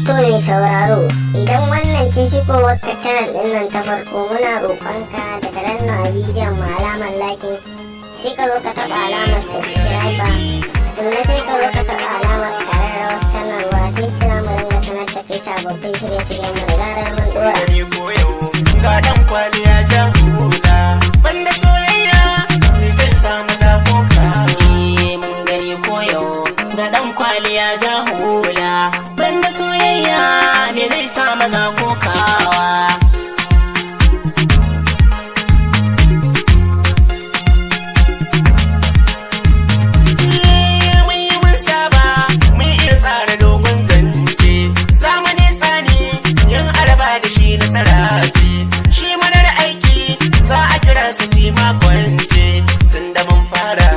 To mai sauraro, idan wannan ce shigowar ka channel ɗin nan ta farko, muna roƙonka da ka danna a bidiyon mu alamar like, sai ka zo ka taɓa alamar subscriber, tukunna sai ka zo ka taɓa alamar ƙararrawar sanarwa, sai kira mu dinga sanar da kai sababbin shirye-shiryen mu da zarar mun ɗora. Gani koyo ga dan kwaliya jan hula, banda soyayya me zai samu za koka? Mun gani koyo da dan kwaliya ja hula, banda soyayya me zai sa maza kokawa? Mun yi, mun saba, mun iya tsara dogon zance. Zamani tsani yin araba da shi nasara ce. Shi manar aiki za a kira su ci makwance. Tunda mun fara,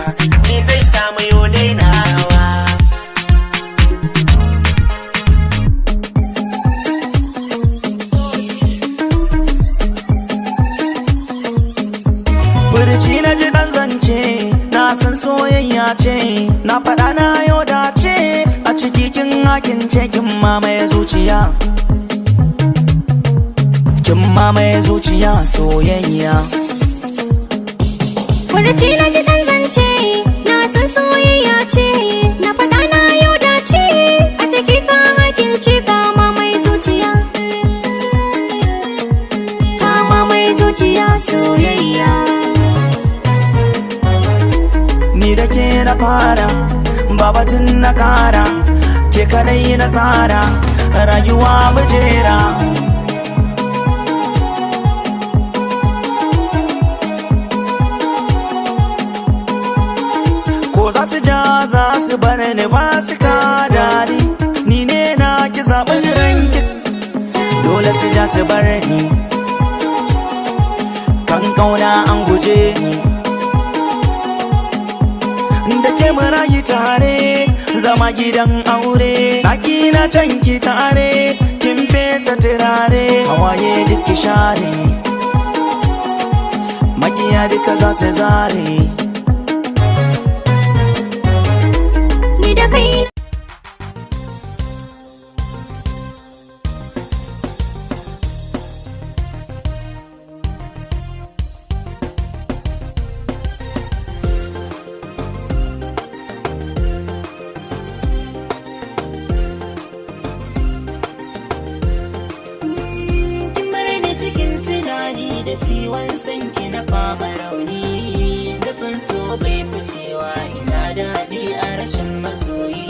me zai samu yau dainawa? Furci na ji ɗan zance, na san soyayya ce, na faɗa na yau dace, a ciki kin hakin ce, kin mamaye zuciya. Kin mamaye zuciya, soyayya. Furuci na ji ɗan zance, na san soyayya ce, na faɗa na yau dace, a ciki ka hakin ce, kama mai zuciya. Kama mai zuciya, soyayya. Ni da ke na fara, babatun na kara, ke kadai na tsara, rayuwa mujera. Ko za su ja za su bar ni, ba su kada ni, ni ne na ki zaɓin ranki, dole su ja su bar ni. Kan kauna an guje ni. Da ke marayi tare, zama gidan aure, ɗaki na can ki tare, kin fesa turare, hawaye duk ki share, makiya duka za su zare. Ni da kai. Kin bar ni cikin tunani da ciwon sanki, na fama rauni, dafin so bai ficewa, ina daɗi a rashin masoyi.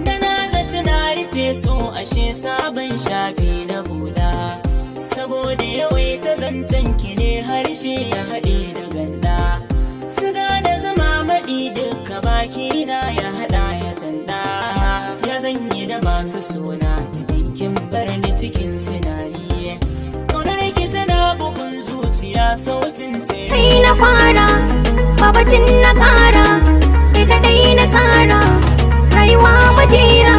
Da na zaci na rufe so, ashe sabon shafi na buɗa, saboda yawaita zancen ki ne harshe ya haɗe da ganda, siga da zama maɗi, duka baki na ya haɗa ya tanda. Ya zanyi da masu suna idan kin bar ni cikin tunani? Kaunar ki tana bugun zuciya, sautin ta Kai na fara, babacin na ƙara, kai kaɗai na tsara, rayuwa majera.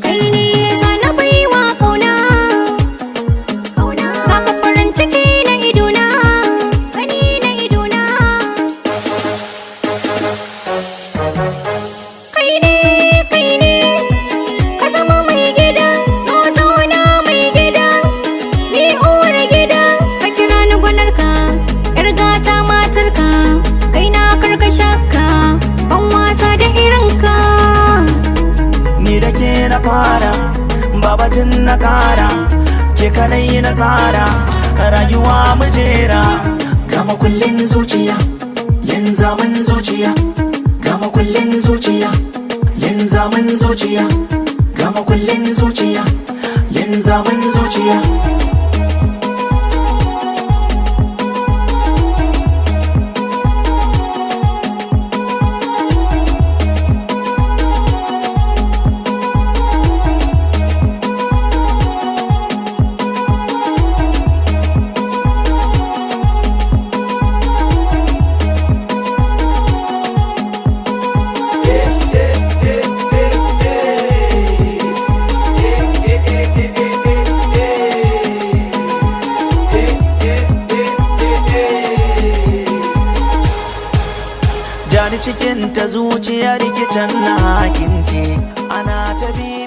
Kai ne zana baiwa kauna, baka farin ciki na idona, gani na idona. Kai ne, kai ne, ka zama mai gida, zo zauna mai gida, ni uwar gida, ka kira ni gwanarka, yar gata matarka, kai na karka shakka, ban wasa da irinka. Ni da ke na fara, babatun na kara, ke kadai na tsara, rayuwa mujera. Gama kullin zuciya, linzamin zuciya, gama kullin zuciya, linzamin zuciya, gama kullin zuciya, linzamin zuciya. Jani cikin ta zuciya rikicin na hakince. Ana ta bi.